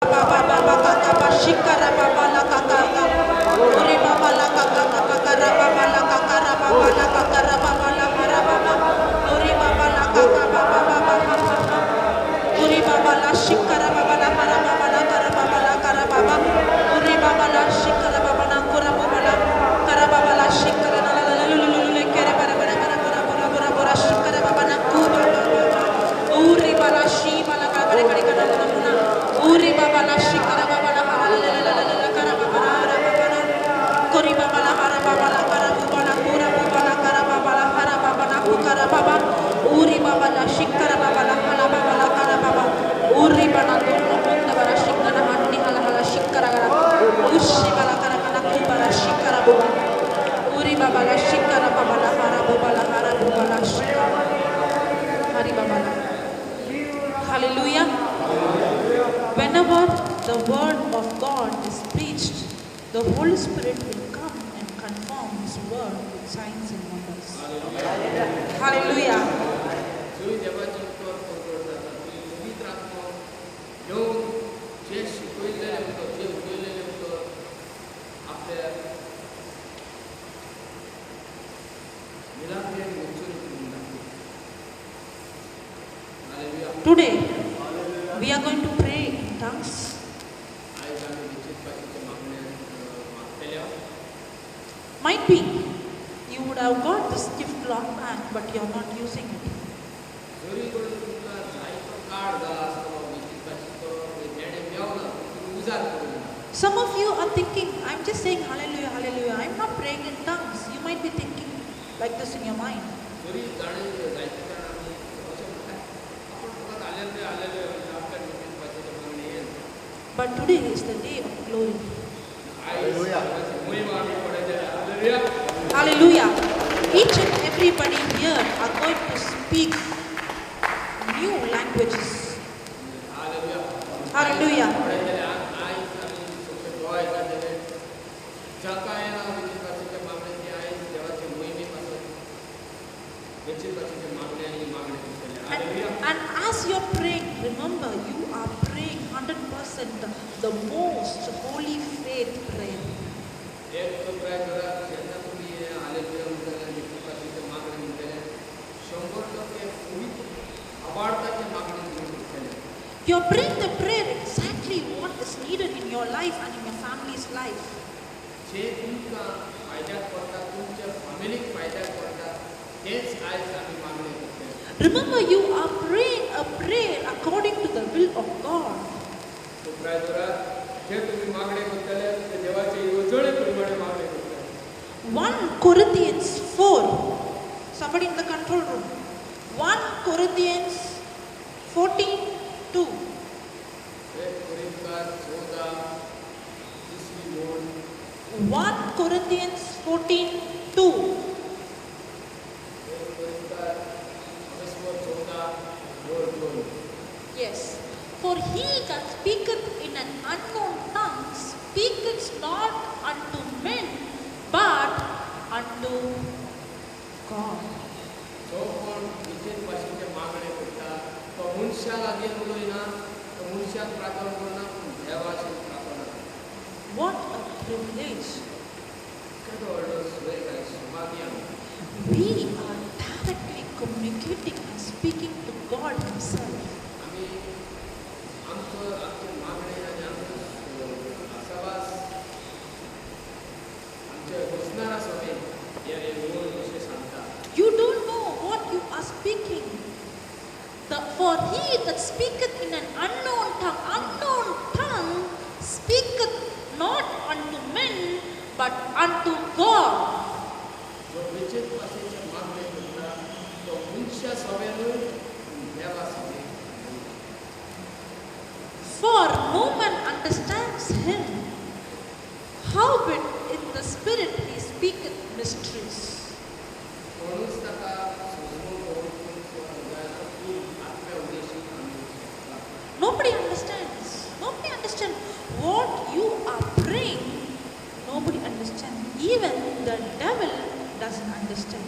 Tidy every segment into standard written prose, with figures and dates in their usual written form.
Baba baba kaka shikara baba la kaka uri baba la kaka kaka ra baba la kaka ra baba la kaka ra baba la hara baba uri baba la kaka baba baba uri baba la shikara baba la hara baba la kara baba la kara baba uri baba la shikara baba na kura baba la kara baba la shikara la la la la la la kere bara bara bara bara bara bara bara shikara baba na ku baba uri bala shi bala kara kara kara kara uri baba la shikara baba la la la la la la kara baba la baba la kori baba la hara baba la kara baba la kura baba la kara baba la hara baba la kara baba uri baba la shikara baba la hala baba la kara baba uri bana no munda bara shikara hanni hala hala shikara gara ushi bala kara kana ku bara shikara baba uri baba la shikara baba la hara baba la hara baba la shikara hari baba la. Hallelujah. Whenever the word of God is preached, the Holy Spirit will come and confirm His word with signs and wonders. Hallelujah. Today, we are going to pray in tongues. Might be you would have got this gift long back, but you are not using it. Some of you are thinking, I'm just saying hallelujah, hallelujah. I'm not praying in tongues. You might be thinking like this in your mind. But today is the day of glory. Hallelujah. Hallelujah. Each and everybody here are going to speak new languages. Hallelujah. And as you're praying, remember you are praying 100% the most holy faith prayer. You're praying the prayer exactly what is needed in your life and in your family's life. Remember, you are praying a prayer according to the will of God. 1 Corinthians 4. Somebody in the control room. 1 Corinthians 14:2. 1 Corinthians 14:2. Yes. For he that speaketh in an unknown tongue speaketh not unto men, but unto God. What a privilege. We are directly communicating and speaking to God Himself. You don't know what you are speaking. For he that speaketh in an unknown tongue speaketh not unto men, but unto God. For no man understands him, howbeit in the spirit he speaketh mysteries. Nobody understands. Nobody understands what you are praying. Nobody understands. Even the devil doesn't understand.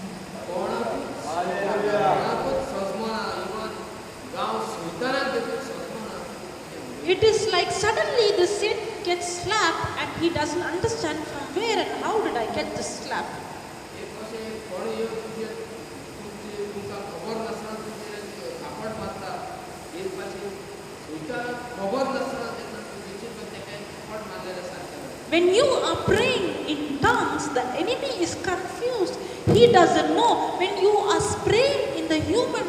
It is like suddenly the Satan gets slapped and he doesn't understand from where and how did I get this slap. एक अशें कोण येवन तुजेर तुमचे तुमकां खबर नासतना तुमचेर थापट मारता एक पाशी खंयच्या खबर नासतना तेन्ना तुमचेर पण तेका एक थापट मारलेलें सारकें जाता. When you are praying in tongues, the enemy is confused. He doesn't know. When you are praying in the human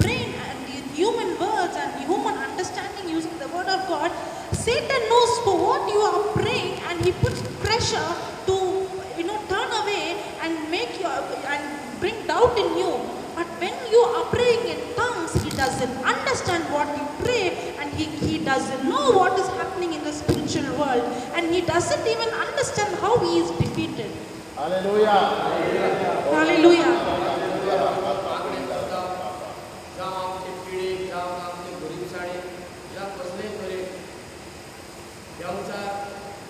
brain and in human words and human understanding using the word of God, Satan knows for what you are praying and he puts pressure to turn away and make your and bring doubt in you. But when you are praying in tongues, he doesn't understand what you pray and he doesn't know what is happening in the spiritual world and he doesn't even understand how he is defeated. Hallelujah. Hallelujah. मागणें करता जावं आमचे पिडेक जावं आमचे गरिबसाणेक जावं कसलेय तरेन देवचार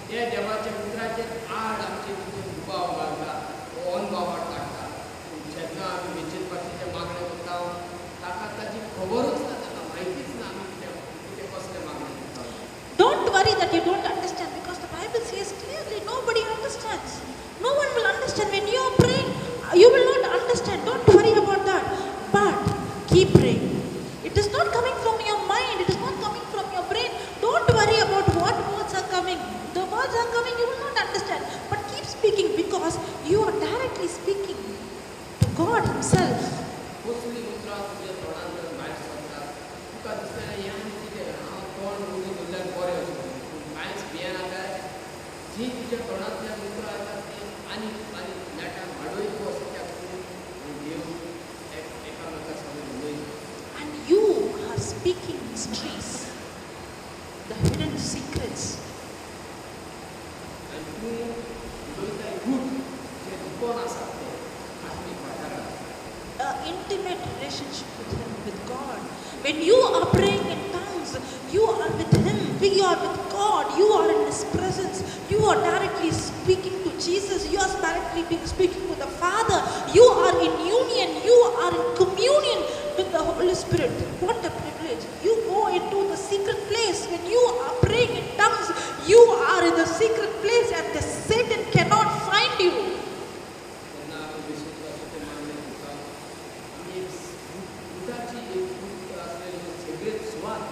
त्या देवाच्या उतराचेर आड आमचे तितून दुबाव घालता वो अनभावाट काडटा. पूण जेन्ना आमी वेचीत भाशेचें मागणें करता ताका ताची खबरूच ना, ताका म्हायतीच ना आमी कितें कितें कसलें मागणें करता. Don't worry that you don't understand, because the Bible says clearly nobody understands. No one will understand. When you are praying, you will not understand. Don't worry about that. But keep praying. It is not coming from your mind. It is not coming from your brain. Don't worry about what words are coming. The words are coming, you will not understand. But keep speaking, because you are directly speaking to God Himself. कसलीं उतरां तुज्या तोंडांतल्यान भायर सरतात तुका दिसता हें आनी कितें हांव तोंड उगडून दवरल्यार बरें अशें पूण कांयच भियेनाका. जीं तुज्या तोंडांतल्यान उतरां येतात तीं आनी आनी नेटान वाडयत वच त्या तूं आनी देव एकामेका सगळें उलयता. And you are speaking mysteries, the hidden secrets. आनी तूं उलयता गूट जें दुकोन आसा तें आत्मीक वाठारांत. An intimate relationship with Him, with God. When you are praying in tongues, you are with Him, you are with God, you are in His presence, you are directly speaking to Jesus, you are directly speaking to the Father, you are in union, you are in communion with the Holy Spirit. What a privilege. You go into the secret place. When you are praying in tongues, you are in the secret place and the Satan cannot find you. तेन्ना आमी वेचीत भाशेचें मागणें करता आमी एक उताची एक गुप्त आसलेली सगळें सुवात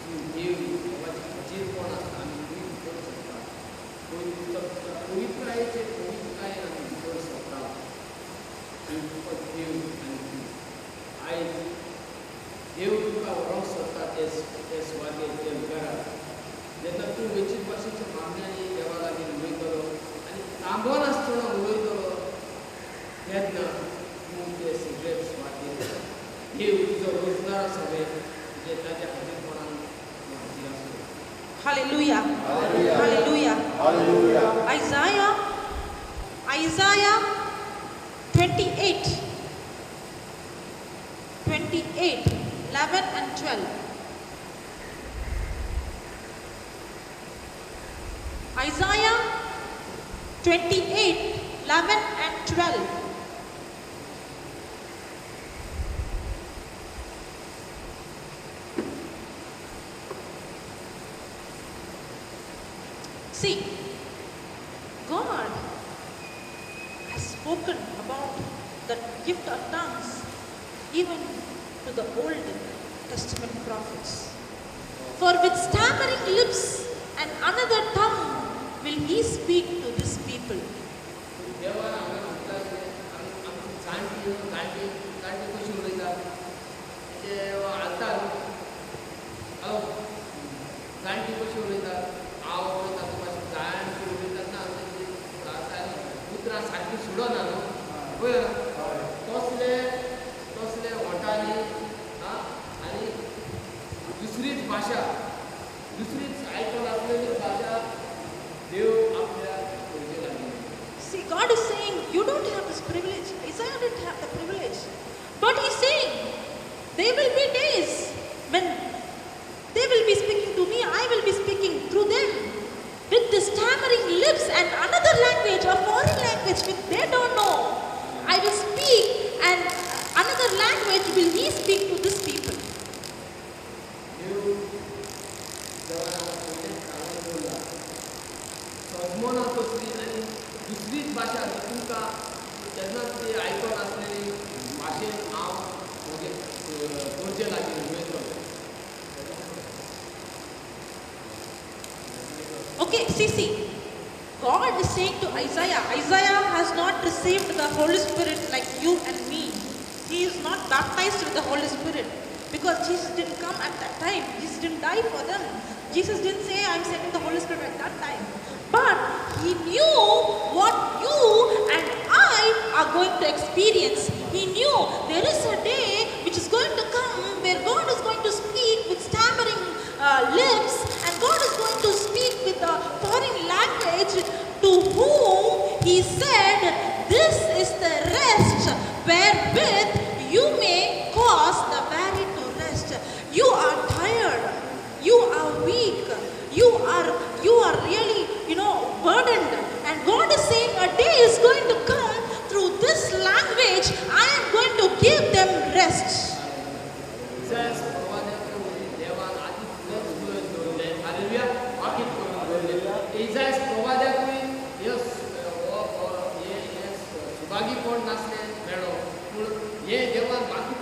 जी देव देवाची हाजीरपण आसता आमी थंय भितर सरता. पवित्रायेचे पवित्रतायेन आमी भितर सरता. थंय फकत देव आनी तूं. आयज देव तुका व्हरूंक सोदता ते सुवातेर ते घरात. जेन्ना तूं वेचीत भाशेच्या मागण्यांनी देवा लागीं उलयतलो आनी थांबनासतना उलयतलो तेन्ना तूं ते सगळे सुवातेर देव तुजो रोजगार सगळें तुजें ताच्या हाजीरपणान तूं हाजीर आसतलो. Hallelujah. Hallelujah. Hallelujah. Hallelujah. Isaiah 28, 11 and 12. Isaiah 28, 11 and 12. See, God has spoken about the gift of tongues even to the Old Testament prophets. For with stammering lips and another tongue will he speak to this people. देवान हांगा म्हणटा आमची जाणटी जाणटी जाणटी कशी उलयता ते हालता न्हू. जाणटी कशी उलयता हांव उलयता तूं मातशें जाणटी उलयता ना आतां उतरां सारकीं सुडना न्हू पळय तसले तसले ओंठांनी आनी दुसरीच भाशा दुसरीच आयकून आसलेली भाशा देव आपल्या गरजे लागीं. See, God is saying, you don't have this privilege. Isaiah didn't have the privilege. But he's saying, there will be days when they will be speaking to me, I will be speaking through them with the stammering lips and another language, a foreign language which they don't know. I will speak and another language will he speak to this people. Dev देवान आमकां पयलेंच सांगून दवरला सजमोना तसली आनी दुसरीच भाशा जी तुमकां जेन्ना ती आयकून आसलेली भाशेन हांव म्हजे गरजे लागीं उलयतलो. Okay, see. God is saying to Isaiah, Isaiah has not received the Holy Spirit like you and me. He is not baptized with the Holy Spirit because Jesus didn't come at that time. Jesus didn't die for them. Jesus didn't say, I'm sending the Holy Spirit at that time. But he knew what you and I are going to experience. He knew there is a day which is going to come where God is going to speak with stammering lips, and God is going to speak with a foreign language, to whom he said, this is the rest wherewith you may cause the weary to rest. You are tired, you are weak, you are really, burdened. And God is saying a day is going to come, through this language I am going to give them rest.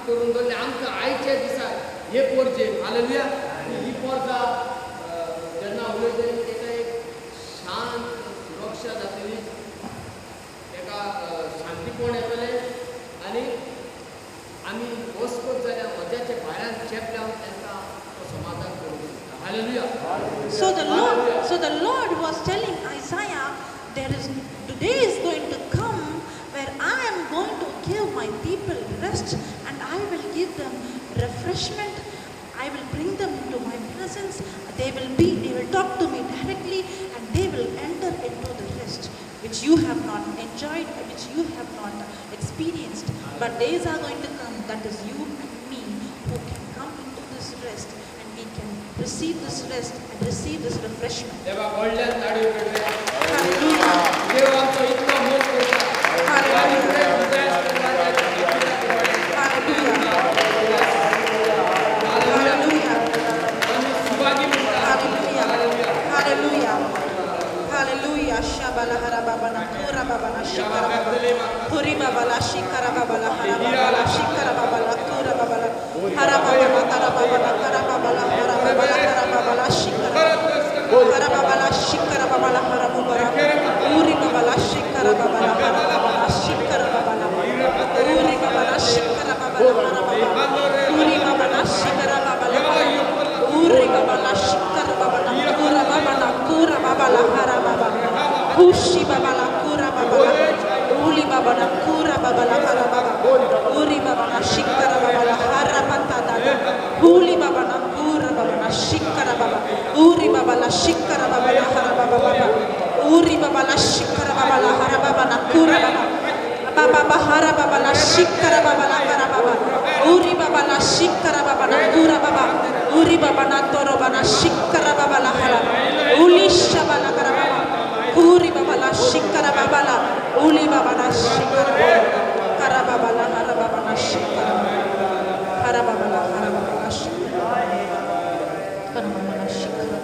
करून दवरलें आमकां आयच्या दिसाक हे पोरचे. Hallelujah. ही पोरजा जेन्ना उलयतली ताका एक शांत सुरक्षा जातली, ताका शांतीपण येतलें आनी आमी वचपत जाल्यार म्हज्याच्या भायल्यान चेपल्यार तांकां तो समाधान करूंक शकता. Hallelujah. So the Lord was telling Isaiah, there is today is going to come where I am going to give my people rest, and I will give them refreshment. I will bring them into my presence. They will talk to me directly, and they will enter into the rest which you have not enjoyed, which you have not experienced. But days are going to come, that is you and me, who can come into this rest, and we can receive this rest and receive this refreshment. Hallelujah. Hallelujah. Hallelujah. Hallelujah. Hallelujah. Hallelujah. Shabala harababana kura babana shikara babala puri babala shikara babala harababala shikara babala kura babala harababala karababala karababala harababala karababala shikara harababala shikara babala harabubara puri babala shikara babala harababala shikara babala puri babala shikara babala harababala puri babala shikara babala puri babala shikara babala kura babala kura babala harababala kushi babala kura babala uli babala kura babala harababa uri babala shikara babala harabata uli babala kura babala shikara baba uri babala shikara babala harababa baba uri babala shikara babala harababa kura baba baba hara babala shikara babala harababa uri babala shikara babala kura baba uri babana torobana shikara babala haraba uli shabala karababa uri babala shikara babala uli babana shikara karababala harababana shikara harababala harababala shikara karababala shikara.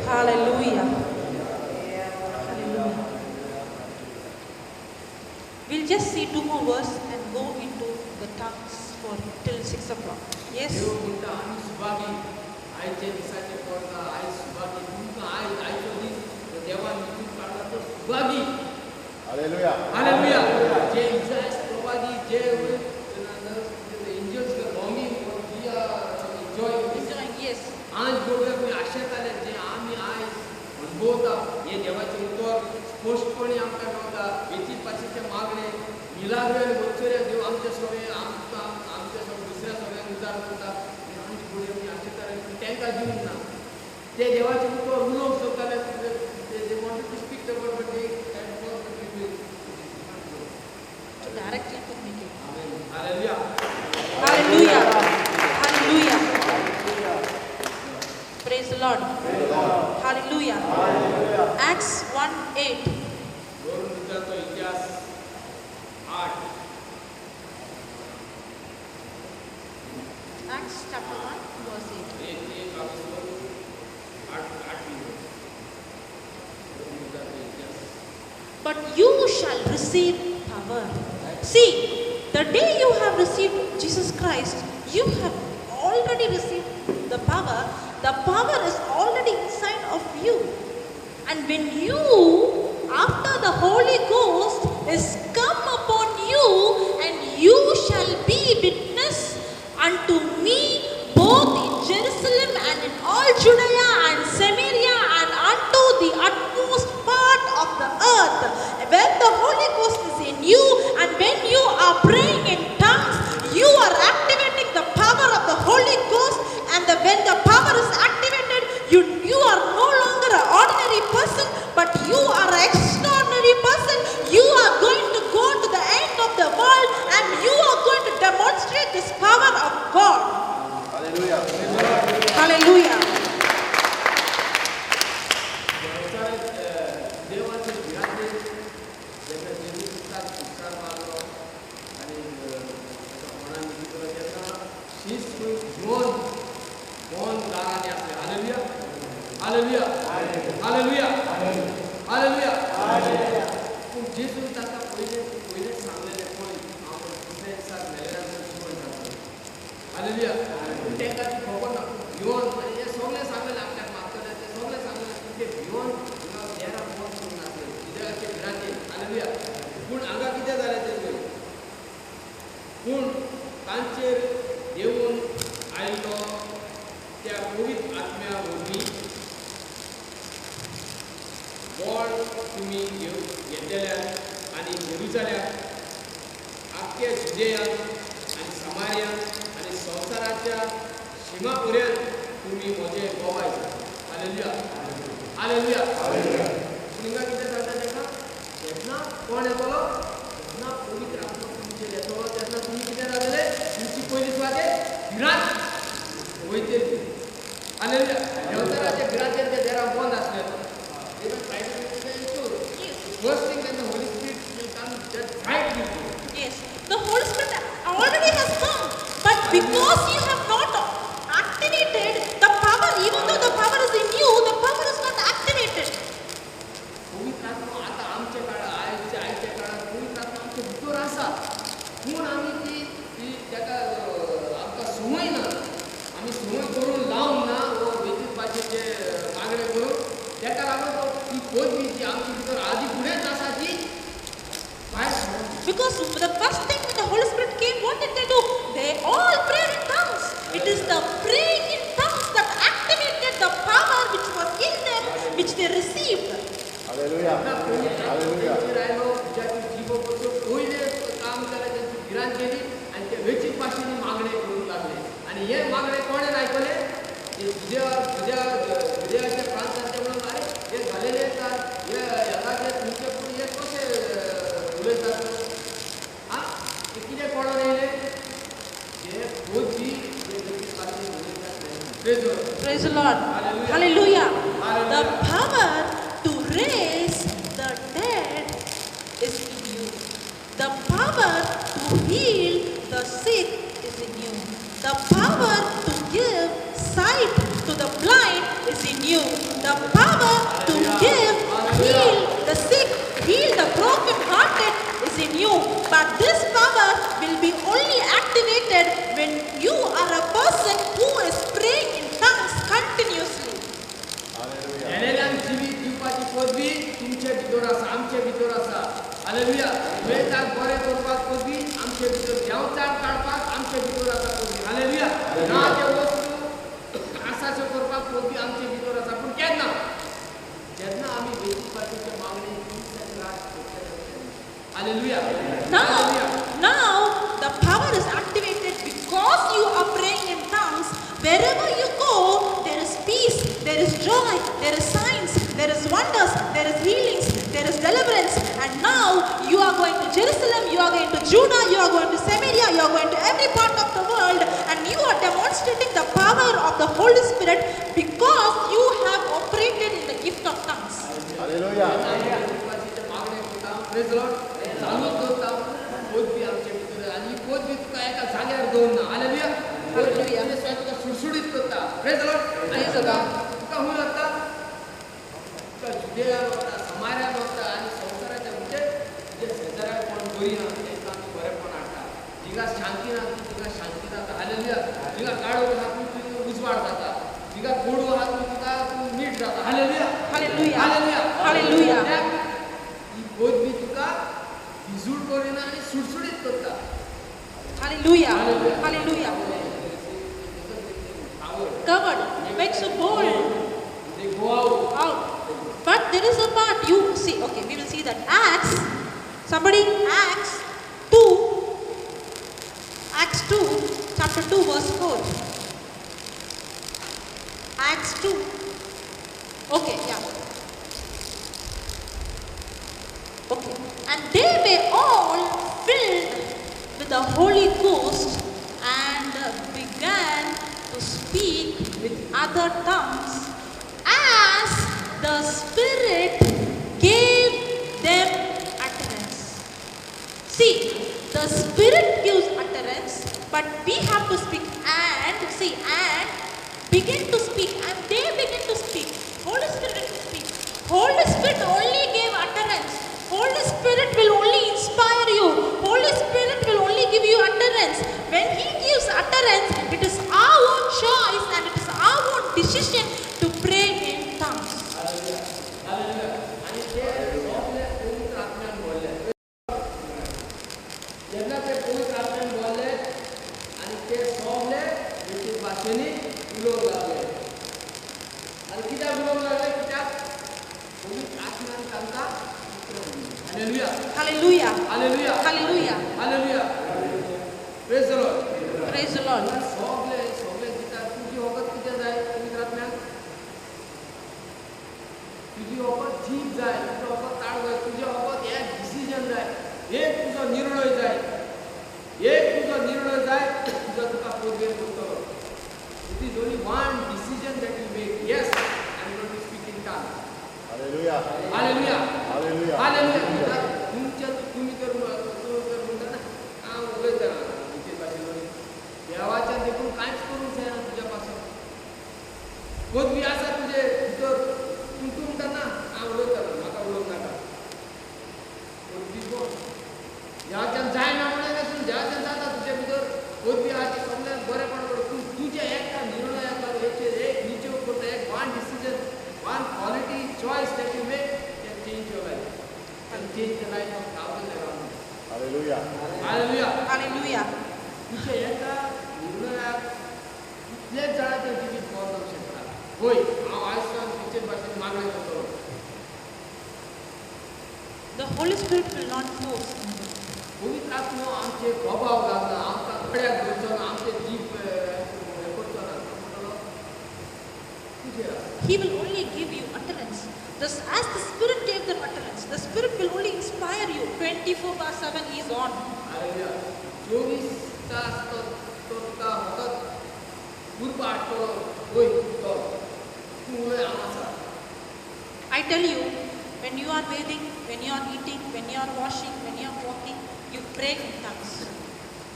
Hallelujah. Hallelujah. We'll just see two more verses and go into the tongues for till 6 o'clock. Yes. Hallelujah. Hallelujah. Angels were longing for we are enjoying this. Yes. आज गोव्याक आशेताले जे आमी आयज अनुभवता हे देवाचें उतर स्पश्टपणी आमकां मेळटा. वेची पाशीचे मागणे मिलाग्र आनी वच्चऱ्या देव आमच्या सगळे आमकां आमच्या सगळे दुसऱ्या सगळ्यांक उजार करता. आमची फुडें आमी आशेताले पूण तांकां दिवंक ना. ते देवाचें उतर उलोवंक सोदताले. They wanted to speak the word, but they had not the privilege to directly communicate. Amen. Hallelujah. Hallelujah. Hallelujah. Praise the Lord. Hallelujah. Acts 1:8. इतिहास 8. Acts chapter 1 verse 8. but you shall receive power. See, the day you have received Jesus Christ, you have already received the power. The power is already inside of you. And when you, after the Holy Ghost is come upon you, and you shall be witness unto me both in Jerusalem and in all Judea and Samaria and unto the utmost part of the earth. When the Holy Ghost is in you and when you are praying in tongues, you are activating the power of the Holy Ghost, and when the power is activated, you are no longer an ordinary person, but you are an extraordinary person. You are going to go to the end of the world and you are going to demonstrate this power of God. Hallelujah. Hallelujah. देवाचे भिरांतेन जेन्ना जेजू क्रिस्ताक खुर्सार मारलो आनी कोणाक निकलो तेन्ना शीस खंय घेवन बंद दारांनी आसलें. Hallelujah, hallelujah, hallelujah, hallelujah. पूण जेजून ताका पयलें पयलेंच सांगलेलें, पळय हांव दुसऱ्या दिसाक मेलेल्या जिवन जातलो. हालेलुया. पूण तांकां ती खबर ना. भिवन आनी हें सगळें सांगलेलें आपल्याक मारतलें तें सगळें सांगलेलें, पूण ते भिवन हांगा देरां बंद करून आसलें कित्याचे भिरांतेन. हालेलुया. पूण हांगा कितें जालें तें पळय, पूण तांचेर देवून आयिल्लो त्या पवित्र आत्म्या वरवीं बळ तुमी घेतल्यात आनी जेरुजाल्याक, आख्ख्या जुदेयान आनी समार्यान आनी संवसाराच्या शिमा पर्यंत तुमी म्हजे गोवाय. Hallelujah, hallelujah. पूण हिंगा कितें जाता तेका, जेन्ना कोण येतलो, जेन्ना पवित्र आत्मो तुमचेर येतलो तेन्ना तुमी कितें जातले, तुमची पयली सुवातेर भिरांत वयतली. हालेलुया. देंवचाराच्या भिरांतेर ते देरां बंद आसले. First thing when the Holy Spirit will come, just right with you. Yes, the Holy Spirit already has come, but because you have not activated the power, even though the power is in you, the power is not activated. पवित्र आत्मा आतां आमच्या काळार, आयच्या आयच्या काळार पवित्र आत्मा आमच्या भितर आसा, पूण आमी ती ती ताका आमकां संवय ना, आमी संवय करून लावंक ना वो वेदीक भाशेचे मागणें करून, ताका लागून तो ती पदवी जी आमच्या भितर आदी फुडेंच आसा ती भायर सरना. Because the first thing when the Holy Spirit came, what did they do? They all prayed in tongues. It is the praying in tongues that activated the power which was in them, which they received. Hallelujah. Hallelujah. तेंचेर आयलो तुज्याची जिबो कसो पयलें काम जालें, तेंची भिरांत गेली आनी ते वेचीक भाशेनी मागणें करूंक लागले. आनी हें मागणें कोणें आयकलें? ते जुदेवा जुदेवा जुदेवाच्या प्रांतांत ते म्हणून, आरे हे घालेले येतात, हे येतात, तुमचे पूण हे कशें उलयतात, आं ते कितें कोणोन येयलें, हे पदवी जे वेचीक भाशेन उलयतात. Praise the Lord. Praise the Lord. Hallelujah. Hallelujah. Hallelujah. The power to raise the dead is in you. The power to heal the sick is in you. The power to give sight to the blind is in you. The power to give, heal the sick, heal the broken-hearted is in you. But this power will be only activated when you are a person who is praying in tongues continuously. Hallelujah. मेलेल्यांक जिवीत दिवपाची पदवी तुमचे भितर आसा, आमचे भितर आसा. Hallelujah. दुयेंताक बरें करपाक पदवी आमचे भितर, देंवचार काडपाक आमचे भितर आसा पदवी. हालेलुया. ना ते वस्तू आसाच्यो करपाक पदवी आमचे भितर आसा. पूण केन्ना, जेन्ना आमी वेदीक भाशेचे मागणी दीस आनी रात करतले तेन्ना. Hallelujah. Now, hallelujah. now the power is activated because you are praying in tongues. Wherever you go, there is peace, there is joy, there is signs, there is wonders, there is healings, there is deliverance. And now you are going to Jerusalem, you are going to Judah, you are going to Samaria, you are going to every part of the world, and you are demonstrating the power of the Holy Spirit because you have operated in the gift of tongues. Hallelujah. वेदीक भाशेचे मागणें करता. Praise the Lord. चालूच दवरता पदवी आमचे भितर, आनी ही पदवी तुका एका जाग्यार दवरना. हालेलुया. पदवी आमी स्वता तुका सुडसुडीत करता. Praise the Lord. आनी तुका तुका खंय व्हरता, तुका जुदेयान व्हरता, समार्यान व्हरता आनी संवसाराच्या थिंगा शांती ना थिंगा शांती जाता. हालेलुया. थिंगा काळोख आहा तूं उजवाड जाता. थिंगा कोडू आहा तूं थिंगा तूं मीठ जाता. हालेलुया. हालेलुया. हालेलुया. हालेलुया. ही पदवी तुका भिजूड करिना आनी सुडसुडीत करता. Hallelujah. Hallelujah. Covered makes you bold. They go out. Out. But there is a part you see. Okay, we will see that. Acts. Somebody, Acts 2. Acts 2, chapter 2, verse 4. Acts 2. Okay, yeah. Okay. And they were all filled with the Holy Ghost and began to speak with other tongues as the Spirit gave them utterance. See, the Spirit gives utterance, but we have to speak and see and begin to speak, and they begin to speak. Holy Spirit didn't speak. Holy Spirit only gave utterance. Holy Spirit will only inspire you. Holy Spirit will only give you utterance. When He gives utterance, it is our own choice and it is our own decision to pray in tongues. Hallelujah. आनी ते सगळे पवित्र आत्म्यान बोलले. जेन्ना ते पवित्र आत्म्यान बोलले आनी ते सगळे वेगळे भाशेंनी उलोवंक लागले. आनी कित्याक उलोवंक लागले? कित्याक पवित्र आत्म्यान तांकां. Hallelujah. Hallelujah. Hallelujah. Hallelujah. Hallelujah. Praise the Lord. Praise the Lord. सगळे सगळे दिता. तुजी वखद कितें जाय पवित्र आत्म्याक? तुजी वखद जीभ जाय, तुजें वखद ताळ जाय, तुजें वखद एक डिसिजन जाय, एक तुजो निर्णय जाय, एक तुजो निर्णय जाय तुजो तुका पदवेर करतलो. It is only one decision that you make. Yes, I am going to speak in tongue. Hallelujah. Hallelujah. Hallelujah. Hallelujah. तुमच्या तुमी तर म्हणटा ना हांव उलयता तुमचे भाशेन देवाच्यान देखून कांयच करूंक जायना तुज्या पासून. पदवी आसा तुजे भितर, पूण तूं म्हणटा ना हांव उलयता, म्हाका उलोवंक नाका. पदवी कोण देवाच्यान जायना म्हणून तूं देवाच्यान जाता. तुजे भितर पदवी आहा ती सगळ्यांक बरेपण करून तूं तुज्या एका निर्णयाक लागून एक निचेव करता, एक one decision, one quality choice that you make can change your life. Can change the life of thousands around you. Hallelujah. Hallelujah. Hallelujah. तुझ्या एका निर्णयाक कितलेच जाणांचें जिवीत बदलूंक शकता. होय, हांव आयज सावन तिचे भाशेन मागणें करतलो. The Holy Spirit will not force anybody. पवित्र आत्मो आमचे प्रभाव घालना, आमकां गड्याक धरचो ना, आमचे जीव हें करचो ना. म्हणटलो तुजेर आसा. He will only give you utterance. Thus, as the Spirit gave them utterance, the Spirit will only inspire you. 24/7 He is on. Hallelujah. 24 तास तो तुका फकत उर्बा हाडटलो. वय तो तूं उलय, हांव आसा. I tell you, when you are bathing, when you are eating, when you are washing, when you are walking, you pray in tongues.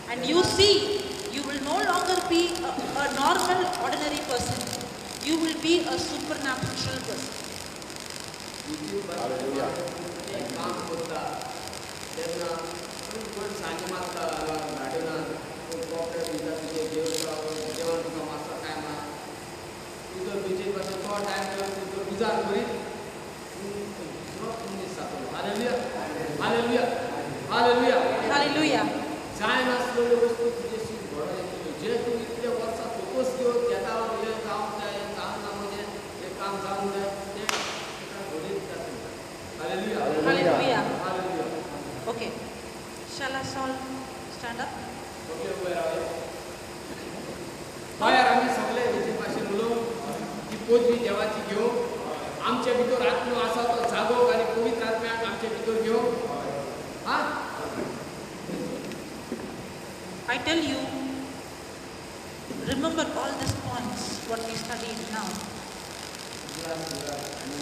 And you see, you will no longer be a normal, ordinary person. You will be a supernatural person. Hallelujah. काम करता तेन्ना कोण सांजे मारता गार्डनान, कोण pocket दिता तुजें जेवण तुका मातसो टायम आहा, तुजो तुजे पासून तो टायम तुजो विचार करीत तूं दुसरो मनीस जातलो. हालेलुया. हालेलुया. हालेलुया. हालेलुया. जायनासलेल्यो वस्तू तुजे शीत घडोवन येतल्यो. जे तूं इतले वर्सां फोकस घेवन घेता, हें जावंक जाय, हें जावंक ना, म्हजें हें काम जावंक जाय, तें तुका घडीत जातलें. Hallelujah. Hallelujah. Hallelujah. Okay. Shall us all stand up? Okay, उबे रावया. बायर आमी सगळे हेचे भाशेन उलोवंक ती पदवी देवाची घेवंक आमचे भितर आत्मो आसा तो जागोवंक आनी पवित्र आत्म्याक आमचे भितर घेवंक. हा, I tell you, remember all these points what we studied now. आनी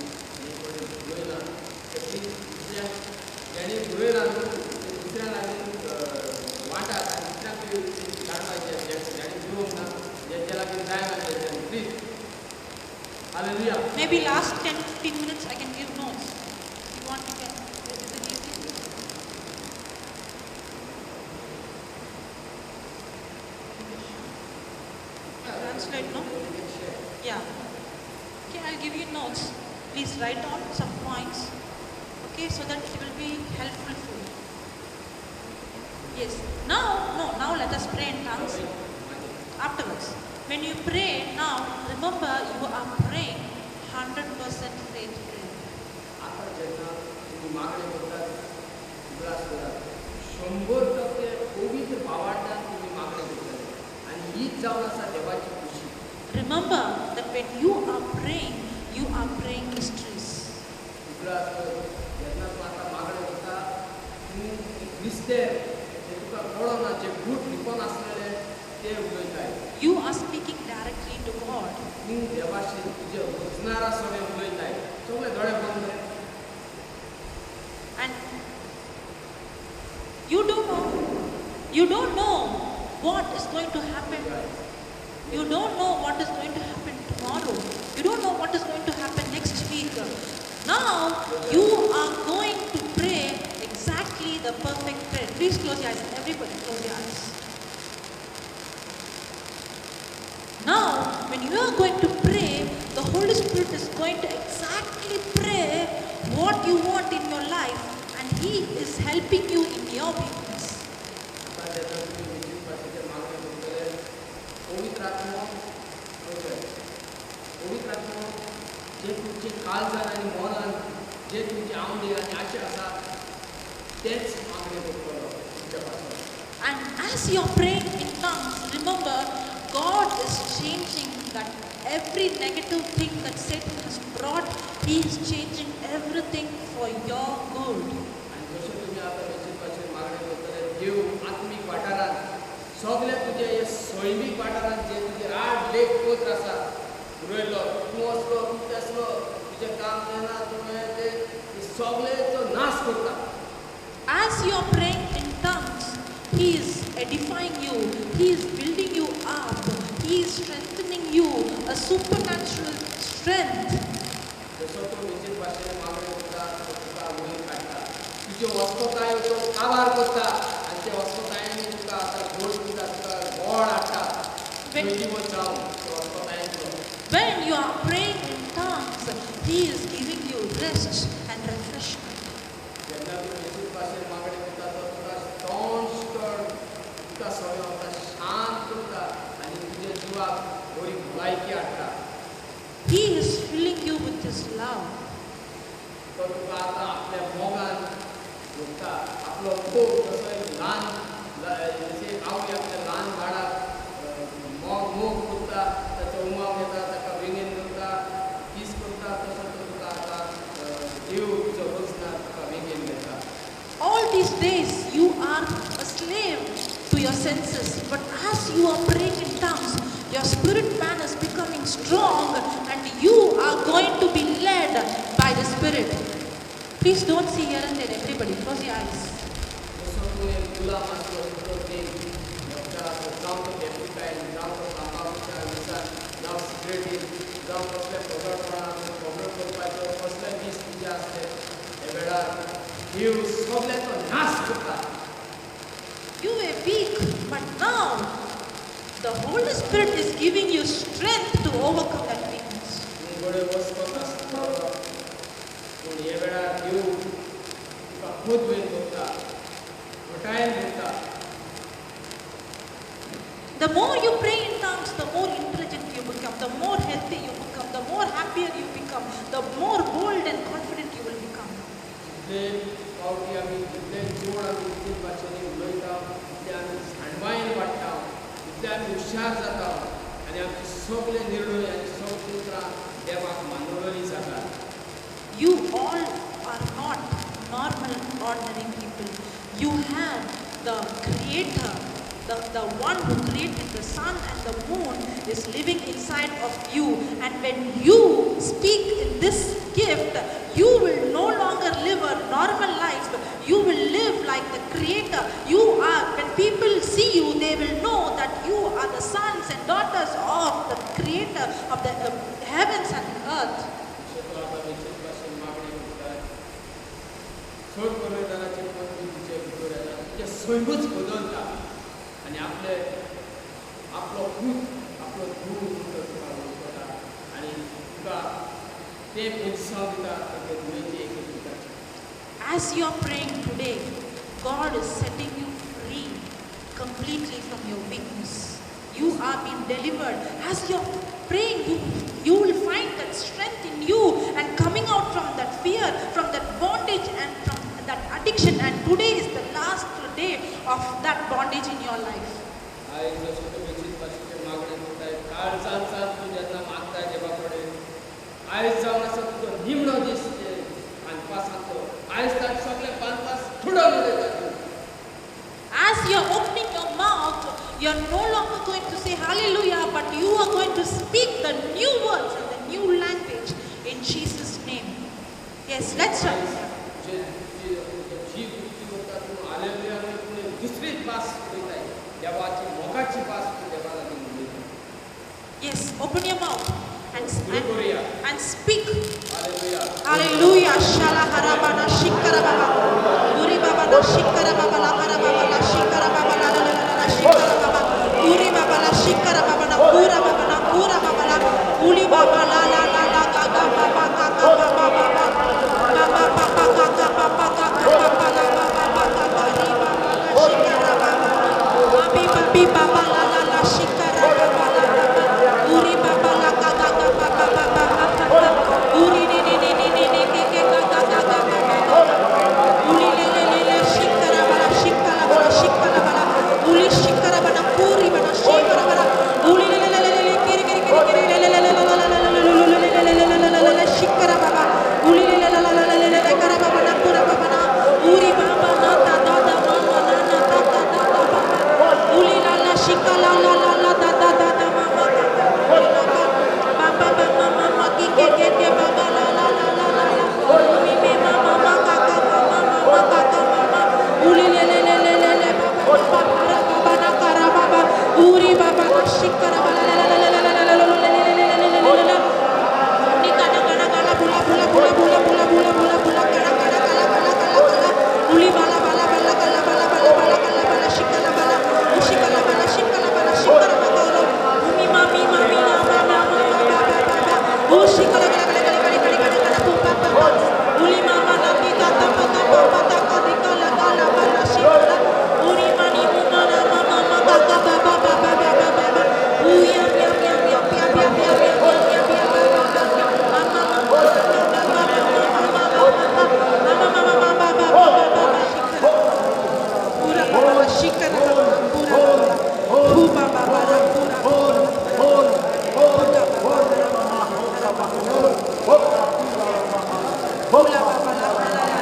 कोणी उलयना ज्याणी उलयना दुसऱ्या लागीं वांटात आनी दुसऱ्यांकूय जाणपाचें ज्याणी उलोवंक ना, ज्याच्या लागीं जायना तेच्यान. Please. Hallelujah. Maybe last 10-15 minutes I can give notes. You want to get, is it easy? give you notes. Please write down some points, okay, so that it will be helpful for you. Yes. Now, no, now let us pray in tongues. Afterwards, when you pray now, remember you are praying 100% faith prayer. आतां जेन्ना तुमी मागणें करतात उगडास करात 100% पवित्र भावार्थान तुमी मागणें करतले आनी हीच जावन आसा देवाची खुशी. Remember that when you are praying, you are praying mysteries. उगडास कर जेन्ना तूं आतां मागणें करता तूं एक मिस्तेर जें तुका कळना जे गूट लिपोन आसलेले ते उलयताय. You are speaking directly to God. तूं देवाशी तुजे वचनारा सगळें उलयताय. सगळे दोळे बंद कर. And you don't know what is going to happen. You don't know what is going to happen tomorrow. You don't know what is going to happen next week. Now you are going to pray exactly the perfect prayer. Please close your eyes. Everybody close your eyes. Now, when you are going to pray, the Holy Spirit is going to exactly pray what you want in your life, and He is helping you in your weakness. आतां जेन्ना तुमी विचित्र भाशेचें मागणें करतले पवित्र आत्मो okay पवित्र आत्मो जे तुमचे काळजान आनी मनान जे तुमचे आवडे आनी आशे आसा तेच मागणें करतलो तुमच्या पासून. And as you are praying in tongues, remember God is changing that every negative thing that Satan has brought, He is changing everything for your good. आनी जशें तुमी आतां विचित्र भाशेन मागणें करतले देव आत्मीक वाठारांत सगळे तुजे हे सैमीक वाठारांत जे तुजे आड लेख पत्र आसा बरयल्लो तूं असलो तूं तेसलो तुजें काम जायना तुवें ते सगळेचो नाश करता. As you are praying in tongues, He is edifying you, He is building you up, He is strengthening you, a supernatural strength. जसो तूं विचित्र भाशेन मागणें करता तो तुका वयर काडटा तुज्यो वस्कतायो तो काबार करता आनी त्या वस्कतायांनी तुका आतां गोड दिता तुका गोड हाडटा जैतिवंत जावन त्या वस्कतायांचो. When you are praying in tongues, He is giving you rest and refreshment. जेन्ना तूं विचित्र भाशेन मागणें करता तो तुका तोंड तुका सगळें वता शांत करता आनी तुज्या जिवाक बरी भलायकी हाडटा. He is filling you with His love. तो तुका आतां आपल्या मोगान भरता आपलो मोग जसो एक ल्हान जशें आवय आपल्या ल्हान बाळाक मोग मोग करता ताचो उमाव घेता ताका वेंगेन करता कीस करता तसो तो तुका आतां देव तुजो वचना तुका वेंगेन घेता. All these days you are a slave to your senses, but as you are praying in tongues, your spirit man is becoming strong and you are going to be led by the Spirit. Please don't see here and there, everybody. Close your eyes. जसो तूं एक गुलाम आसलो तितलो तेंप डॉक्टराचो जावं तो कॅपिटायल जावं तो तंबाकूच्या विसान जावं सिगरेटीन जावं कसल्या फगडपणान फगड करपाचो कसले दीस तुजे आसले हे वेळार देव सगळ्याचो नाश करता. You were weak, but now the Holy Spirit is giving you strength to overcome that weakness. तूं घडये वचपत आसतलो पूण हे वेळार देव तुका खोदवेन दवरता घटायेन दवरता. The more you pray in tongues, the more intelligent you become, the more healthy you become, the more happier you become, the more bold and confident you will become. जितले फावटी आमी जितले चड आमी विचित्र भाशेंनी उलयता तितले आमी जाणवायेन वाडटा तितले आमी हुशार जाता आनी आमचे सगळे निर्णय आनी सगळीं उतरां देवाक मानवली जातात. You all are not normal, ordinary people. You have the Creator, the one who created the sun and the moon is living inside of you. And when you speak in this gift, you will no longer live a normal life. You will live like the Creator. When people see you, they will know that you are the sons and daughters of the Creator of the heavens and earth. जशें तूं आतां विचित्र भाशेन मागणें करता चड परमेश्वराचे पत्नी तुजे भितर येता तुजें सैमूच बदलता आनी आपले आपलो पूत आपलो धूव म्हणून तो तुका वळखता आनी तुका ते पोजिसांव दिता एके धुवेची एके पुताची. As you are praying today, God is setting you free completely from your weakness. You are being delivered. As you are praying, you will find that strength in you and coming out from that fear, from that bondage and from that addiction. And today is the last day of that bondage in your life. आयज जसो तुमी चिंत भाशेचें मागणें करताय, काळजान चाल तूं जेन्ना मागताय देवा कडेन, आयज जावन आसा तुजो निमणो दीस बांदपासाचो, आयज ताणें सगळें बांदपास तुडोवन उडयता तूं. As you are opening your mouth, you are no longer going to say hallelujah, but you are going to speak the new words and the new language in Jesus' name. Yes, let's start. जी कृती करता तूं hallelujah न्हय पूण दुसरी भास उलयताय, देवाची मोगाची भास तूं देवा लागीं उलयता. Yes, open your mouth and speak. Hallelujah. Hallelujah. Shala harabana shikara baba. Uri baba la shikara baba la harababa la shikara baba la la la la shikara baba. Uri baba la shikara baba la kura baba la kura baba la uli baba la la la la ga ga baba ga ga baba baba baba baba ga ga baba ga ga baba la baba baba ga ri baba la shikara baba. Abi babi baba la la la shikara baba la baba. Uri baba la ga ga ga baba baba baba. Uri ni ni ni ni ni ni ke ke ga ga ga ga ga ga. Uli le le le le shikara bala shikala bala shikala bala. Uli shikara bala puri bala shikara bala. Uli le le le le le kiri kiri kiri kiri le le le le le le le le le le le le shikara baba. Uli le le le le le le le kara baba na pura baba na. Uri baba na ta da da mama na na ta ta da da baba. Uli la la shikala la la la da da da da mama ka ka la ka. Baba baba mama ki ke ke ke baba la la la la la la. Umi me mama ma ka ka mama mama ka ka mama. Uli le le le le le le baba baba para baba na kara baba. Uri baba na shikara bala la la la la la la la la la la la la la. Ni kana kana kana bula bula bula bula bula bula bula bula kana kana kala kala kala kala. Uli bala bala bala kala bala bala bala kala bala shikala bala. Ushikala bala shikala bala shikara bala. Umi mami mami na mama mama baba baba. Ushikala kala kala kala kala kala kala kala pu pa pa pa. Uli mama na ti ta ta pa ta pa pa ta ka ri kala kala bala shikala. Uri mani muma na mama mama ka ka ba ba ba ba ba ba ba ba. Uyam yam yam yam yam yam yam yam yam yam yam ba ba ba. Mama mama ba ba ba ba ba ba ba. Mama mama ba ba ba ba ba ba shikala. Pura baba shikala pura baba. Hu baba baba pura pura baba baba la la la.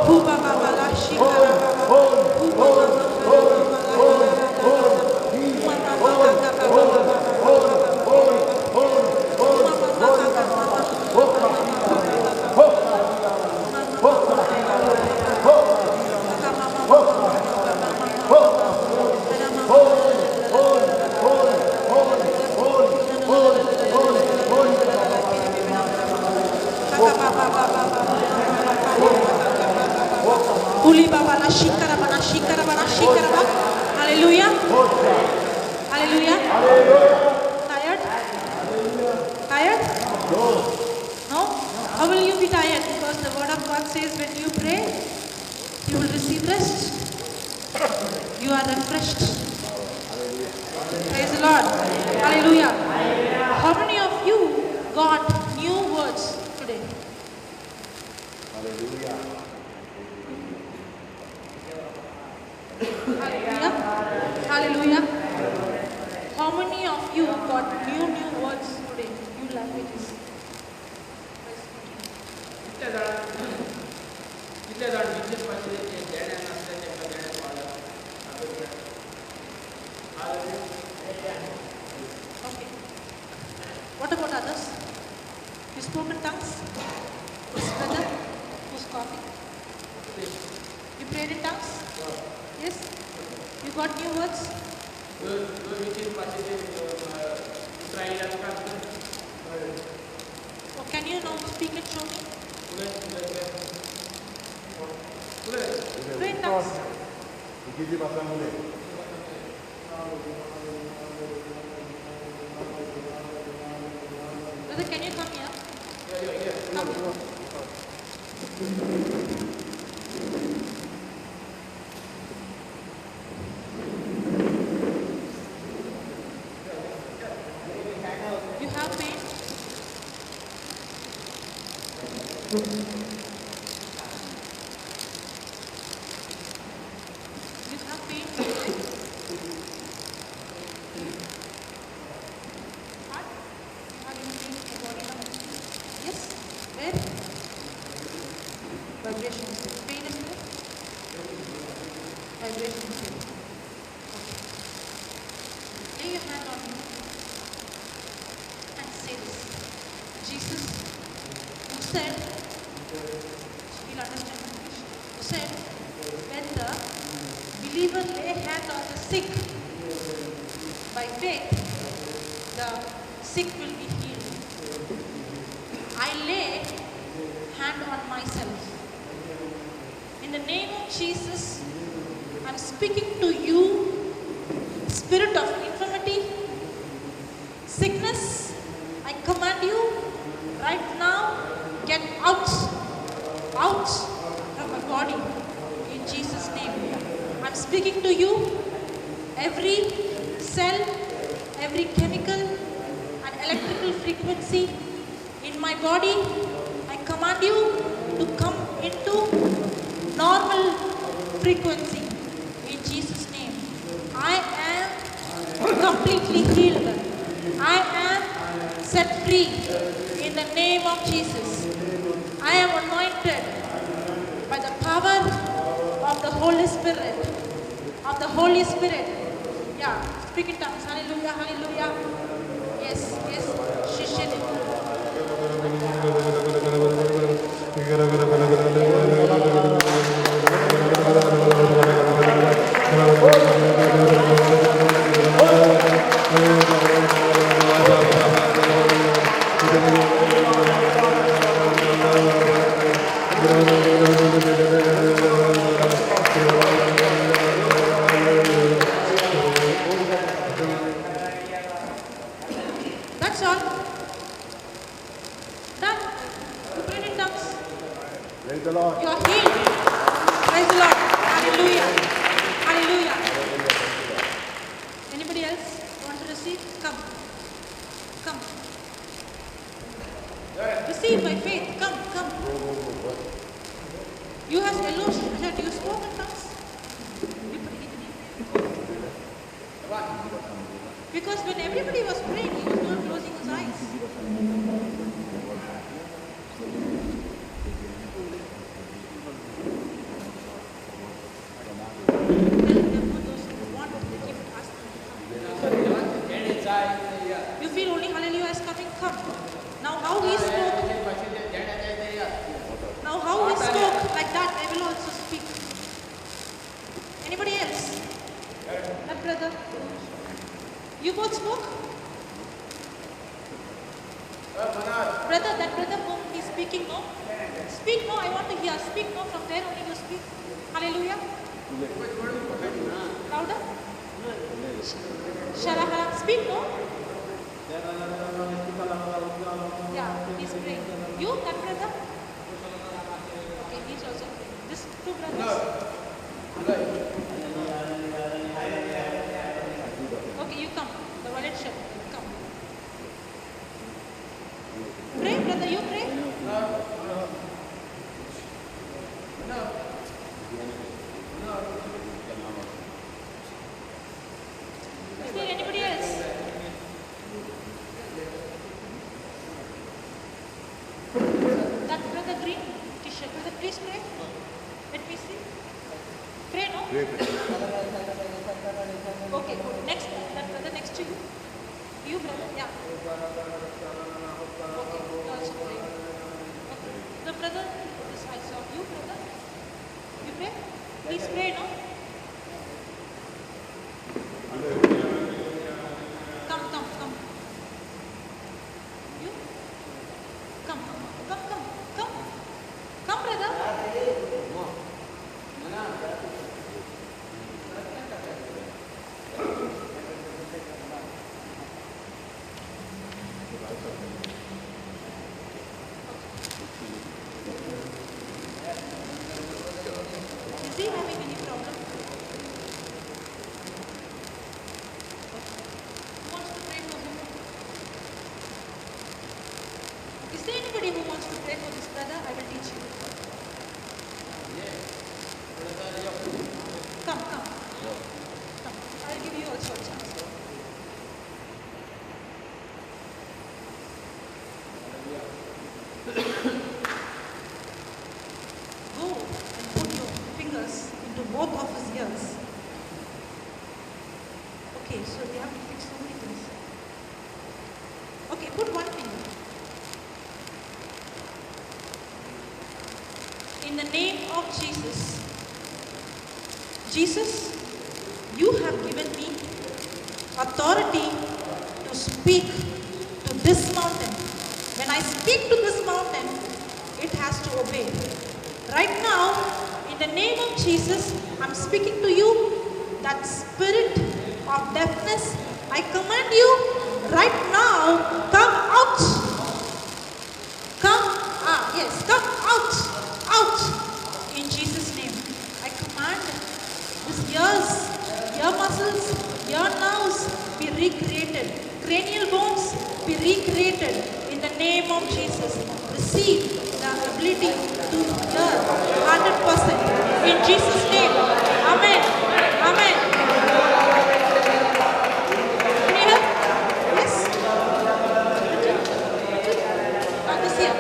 Hu baba baba shikala baba. Hu baba Uli baba la shikara bana shikara bana shikara ba. Hallelujah. Hallelujah. Tired? Tired? No? How will you be tired? Because the word of God says when you pray, you will receive rest. You are refreshed. Praise the Lord. Hallelujah. How many of you got new words today? Hallelujah. Hallelujah. Hallelujah. How many of you got new words today? New languages? By speaking. कितले जाण कितले जाण विशेष भाशेचे देणें नासलें तांकां देणें पावलां. Okay. What about others? You spoke in tongues? This brother who's coughing? You prayed in tongues? Yes? You got new words? Oh, can you now speak and show me? Pray in tongues. Ikiji भाषा मुले. Brother, can you come here? Come here. You have pain? You have pain? Heart? You have any pain in your body now? Yes? Where? Vibration is there. Pain is there? Vibration is there. Okay. Lay your hand on me and say this. Jesus, who said, he'll understand English, who said, when the believer lay hand on the sick, by faith, the sick will be healed. I lay hand on myself. In the name of Jesus, I'm speaking to you, spirit of infirmity, sickness, I command you right now, get out, out from my body in Jesus' name. I'm speaking to you, every cell, every chemical and electrical frequency in my body, I command you to come into normal frequency in Jesus' name. I am completely healed. I am set free in the name of Jesus. I am anointed by the power of the Holy Spirit. Of the Holy Spirit. Yeah, speak in tongues. Hallelujah, hallelujah. Yes, yes. Shishini. That's all. Done. You prayed in tongues. Praise the Lord. You are healed. Praise the Lord. Hallelujah. Hallelujah. Anybody else want to receive? Come. Come. Receive by faith. Come, come. You have yellow shirt. You spoke in tongues. You prayed. Because when everybody was praying, he was not closing his eyes. Tell them for those who want to give, ask them to come. You feel only hallelujah is coming, come. Now how he spoke, now how he spoke like that, they will also speak. Anybody else? That brother? You both spoke? Brother, that brother whom he is speaking, no? Speak, no, I want to hear. Speak, no, from there only you speak. Hallelujah. Louder. Shalahara. Speak, no? Yeah, he's praying. You, that brother? Okay, he's also praying. This two brothers? Okay, you come. The violet shirt. Come. Pray, brother, you pray. Is there anybody else? That brother green t-shirt. Brother, please pray. Let me see. Pray, no? Pray, pray. Okay, good. Next, that brother next to you. You, brother, yeah. Okay, you also pray. Okay. The brother, this I saw. You, brother. You pray? Please pray, no? Come, come, come. You? Come, come, come, come. Come, brother. wants to pray for this brother? I will teach you. Come, come. Come. I will give you also a chance. Go and put your fingers into both of his ears. Okay, so we have to fix so many things. Okay, put one finger. In the name of Jesus, Jesus, you have given me authority to speak to this mountain. When I speak to this mountain, it has to obey. Right now, in the name of Jesus, I'm speaking to you, that spirit of deafness, I command you right now, come out. Come, yes, come out, out. In Jesus' name, I command this ears, ear muscles, ear nerves be recreated. Cranial bones be recreated in the name of Jesus. Receive the ability to hear 100% in Jesus' name. Amen. Amen. Can you hear? Yes? Not this here.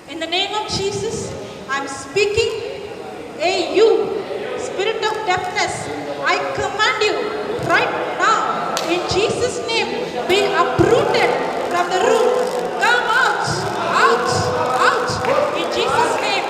In the name of Jesus, I'm speaking. Hey, you, spirit of deafness, I command you right now, in Jesus' name, be uprooted from the root. Come out, out, out. In Jesus' name,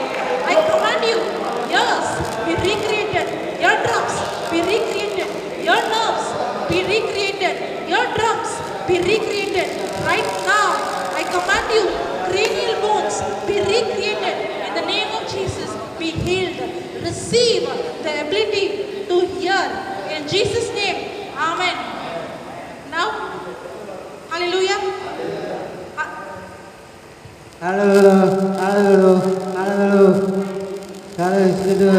I command you, ears be recreated, eardrums be recreated, your nerves be recreated, your drums be recreated. Right now, I command you, cranial bones be recreated. In the name of Jesus, be healed. Receive the ability to hear. In Jesus' name, Amen. Now, hallelujah. Hallelujah, hallelujah, hallelujah.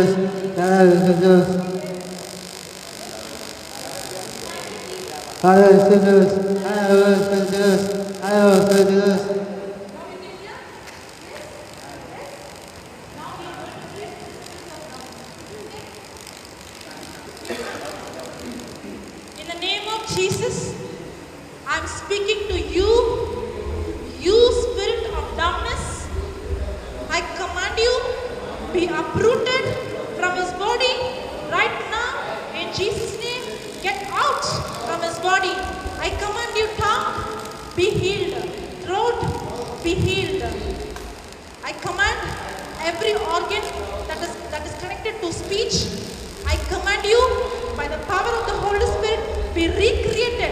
Hallelujah. In the name of Jesus, I'm speaking to you, you spirit of dumbness. I command you, be uprooted from his body right now. In Jesus' name, get out from his body. I command you, tongue, be healed. Throat, be healed. I command every organ that is connected to speech. I command you, by the power of the Holy Spirit, be recreated.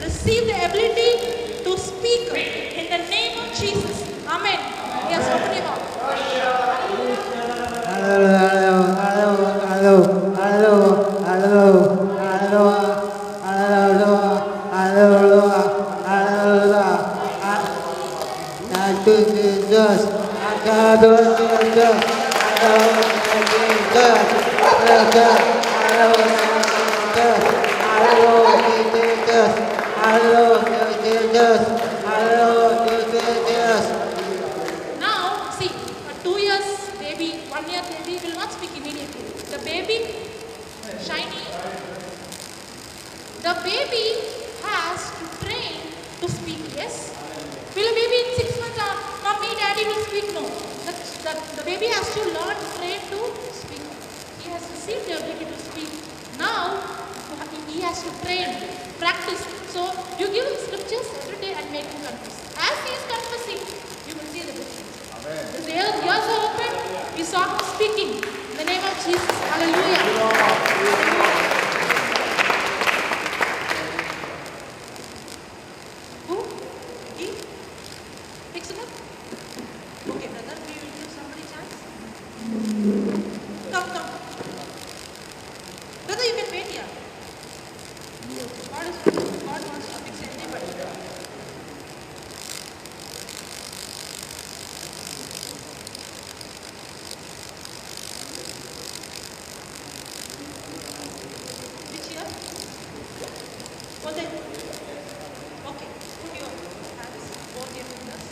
Receive the ability to speak in the name of Jesus. Amen. Yes, open your mouth. Now, see, a 2 years baby, 1 year baby will not speak immediately. The baby, shiny, the baby has to train to speak, yes? Will a baby in 6 months, mommy, daddy will speak? No. The baby has to learn to train to speak. He has received the ability to speak. Now, he has to train, practice. So, you give him scriptures every day and make him confess. As he is confessing, you will see the difference. Amen. His ears are open. We saw him speaking. In the name of Jesus. Hallelujah. Who? He? Fix it up? Okay, brother, we will give somebody chance. Come, come. Brother, you can wait here. God wants to fix anybody. Which year? Oh, then. Okay, put your hands, both your fingers.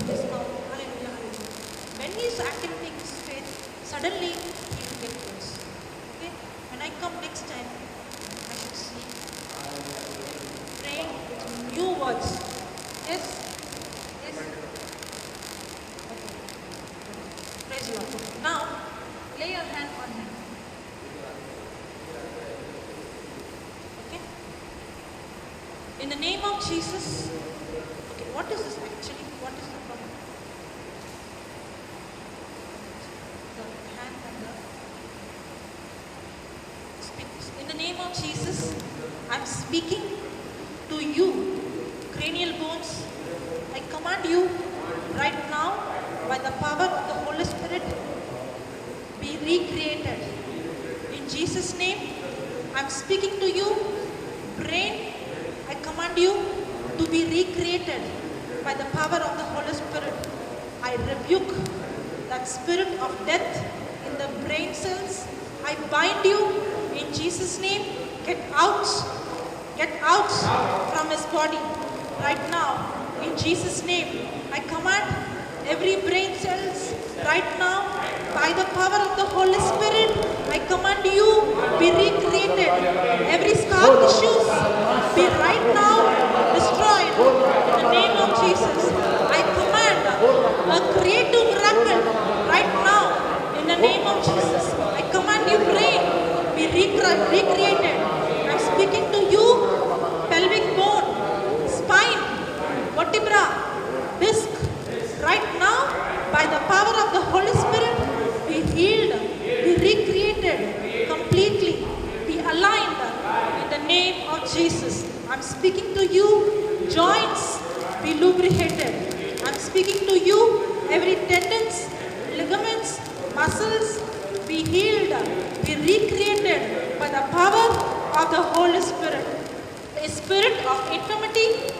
activating his faith. Suddenly he will get worse. Okay? When I come next time, I should see praying with new words. Yes? Yes? Okay. Praise the Lord. Now, lay your hand on him. Okay? In the name of Jesus. Okay, what is this actually? What is the problem? The hand and the speak. In the name of Jesus, I'm speaking to you, cranial bones. I command you right now, by the power of the Holy Spirit, be recreated. In Jesus' name, I'm speaking to you, brain. I command you to be recreated by the power of the Holy Spirit. I rebuke that spirit of death in the brain cells. I bind you in Jesus' name. Get out. Get out from his body right now. In Jesus' name, I command every brain cells right now, by the power of the Holy Spirit, I command you be recreated. Every scar tissues be right now destroyed in the name of Jesus. I command a creative miracle right now in the name of Jesus. I command you brain be recreated. I'm speaking to you, pelvic bone, spine, vertebra, disc, right now, by the power of the Holy Spirit, be healed, be recreated completely, be aligned in the name of Jesus. I'm speaking to you, joints be lubricated. I'm speaking to you, every tendons, ligaments, muscles be healed, be recreated by the power of the Holy Spirit. A spirit of infirmity,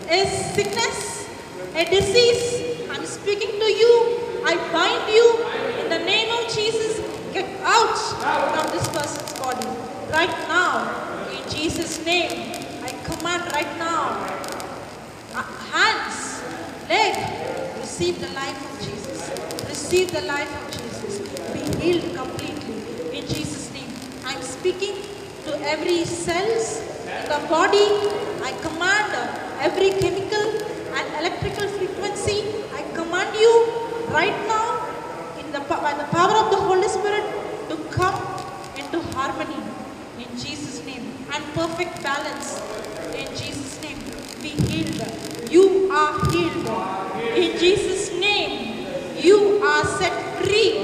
a sickness, a disease, I'm speaking to you. I bind you in the name of Jesus. Get out from this person's body right now. In Jesus' name, I command right now. Hands, leg, receive the life of Jesus. Receive the life of Jesus. Be healed completely in Jesus' name. I'm speaking to every cells in the body. I command every chemical and electrical frequency. I command you right now, by the power of the Holy Spirit, to come into harmony in Jesus' name and perfect balance in Jesus' name. Be healed. You are healed in Jesus' name. You are set free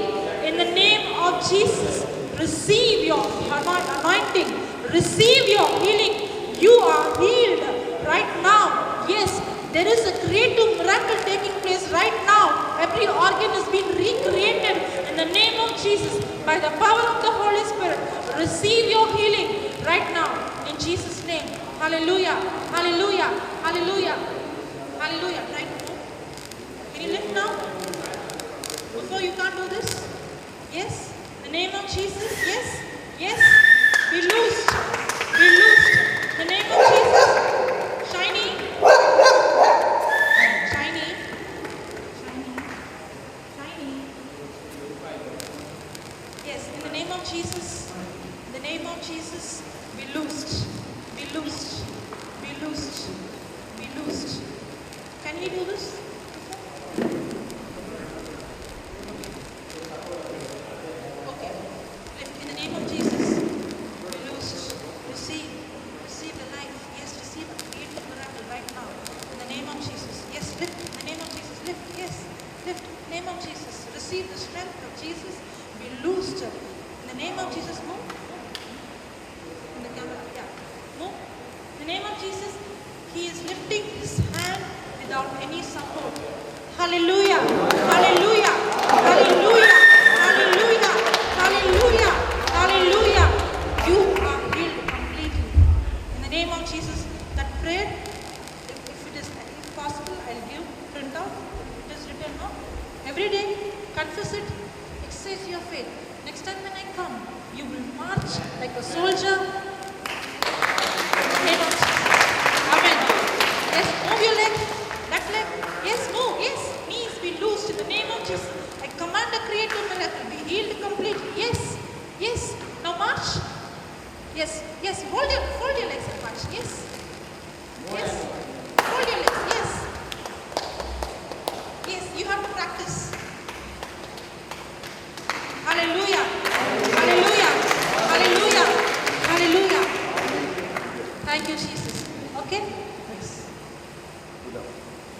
in the name of Jesus. Receive your anointing. Receive your healing. You are healed right now. Yes, there is a creative miracle taking place right now. Every organ is being recreated in the name of Jesus by the power of the Holy Spirit. Receive your healing right now in Jesus' name. Hallelujah. Hallelujah. Hallelujah. Hallelujah. Try to move. Can you lift now? Before you can't do this? Yes. In the name of Jesus. Yes. Yes. Be loosed. Be loosed. In the name of Jesus. Shiny. Shiny. Shiny. Shiny. Yes, in the name of Jesus. In the name of Jesus, be loosed. Be loosed. Be loosed. Be loosed. Can we do this? Okay. In the name of Jesus, be loosed. Receive. Receive the life. Yes, receive a creative miracle right now. In the name of Jesus. Yes, lift. In the name of Jesus. Lift. Yes. Lift. In the name of Jesus. Receive the strength of Jesus. Be loosed. In the name of Jesus. Move. In the camera. Yeah. Move. In the name of Jesus, he is lifting his hand without any support. Hallelujah. Hallelujah. Hallelujah. Hallelujah. Hallelujah. Hallelujah. You are healed completely. In the name of Jesus, that prayer, if it is if possible, I'll give print out. It is written now. Every day, confess it, exercise your faith. Next time when I come, you will march like a soldier. In the name of Jesus. Amen. Yes, move your leg. That leg. Yes, move. Yes, knees be loosed in the name of Jesus. And a creative miracle. Be healed completely. Yes. Yes. Now march. Yes. Yes. Hold your legs and march. Yes. Yes. Hold your legs. Yes. Yes. You have to practice. Hallelujah. Hallelujah. Hallelujah. Hallelujah. Thank you, Jesus. Okay? Yes.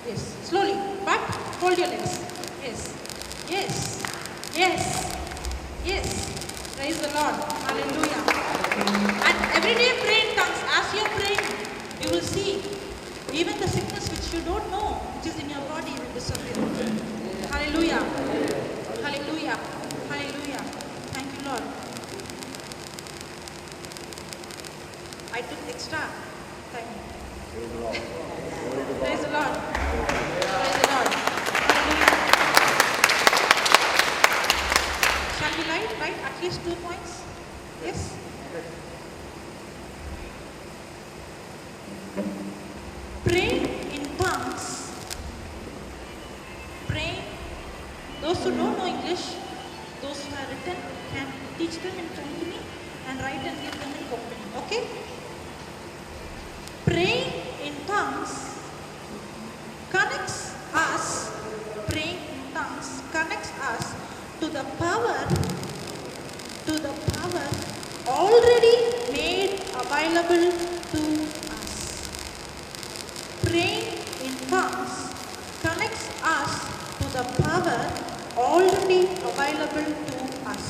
Yes. Slowly. But hold your legs. Yes. Yes. Yes. Yes. Praise the Lord. Hallelujah. And every day pray in tongues. As you are praying, you will see even the sickness which you don't know, which is in your body, will disappear. Hallelujah. Hallelujah. Hallelujah. Thank you, Lord. I took extra time. Praise the Lord. Praise the Lord. Praise the Lord. Hallelujah. Shall we write at least 2 points? Yes? Praying in tongues. Praying. Those who don't know English, those who are written, can teach them in Konkani and write and give them in Konkani. Okay? Praying in tongues connects us, praying in tongues connects us to the power already made available to us. Praying in tongues connects us to the power already available to us.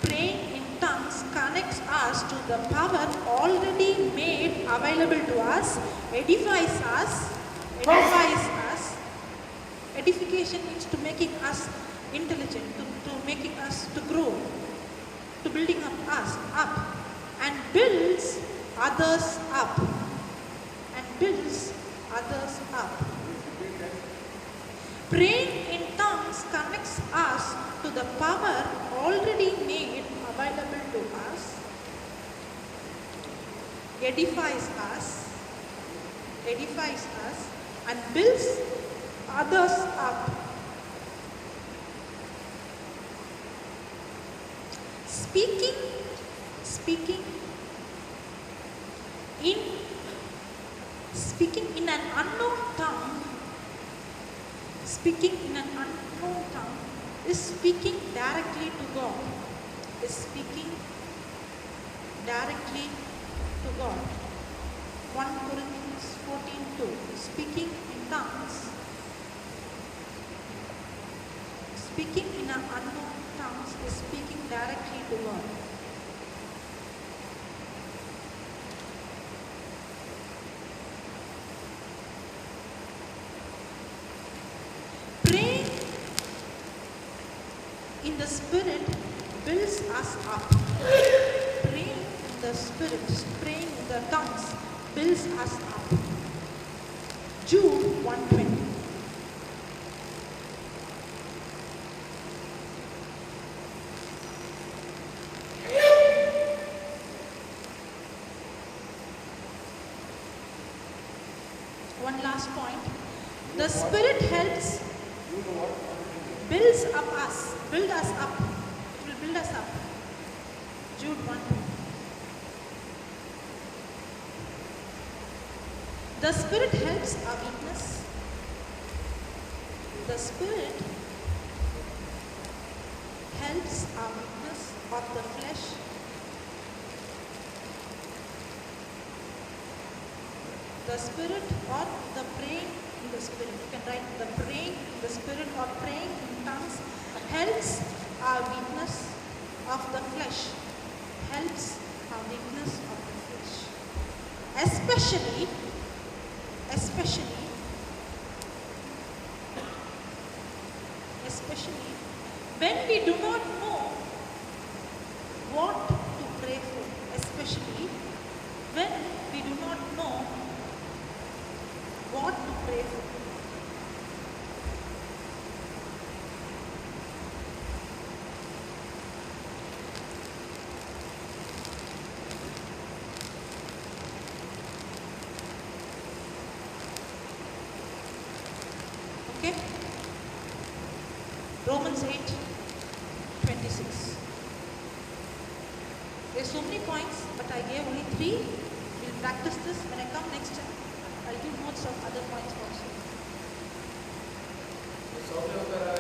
Praying in tongues connects us to the power already made available to us, edifies us, edifies us. Edification means to making us intelligent, to making us to grow, to building up us up, and builds others up, and builds others up. Praying in tongues connects us to the power already made available to us, edifies us, and builds others up. Speaking in an unknown tongue, speaking in an unknown tongue is speaking directly to God, is speaking directly to God. 1 Corinthians 14:2, speaking in tongues, speaking in an unknown tongues is speaking directly to God. Praying in the Spirit builds us up. Praying in the Spirit, praying in the tongues builds us up. Jude 1:20. One last point. The Spirit helps, builds up us, build us up. It will build us up. Jude 1:20. The Spirit helps our weakness. The Spirit helps our weakness of the flesh. The Spirit or the praying in the Spirit. You can write the praying in the Spirit or praying in tongues helps our weakness of the flesh. Helps our weakness of the flesh. Especially when we do not know what to pray for. Especially when we do not know what to pray for. Okay? 3. We'll practice this. When I come next time, I'll give notes of other points also. सगळे.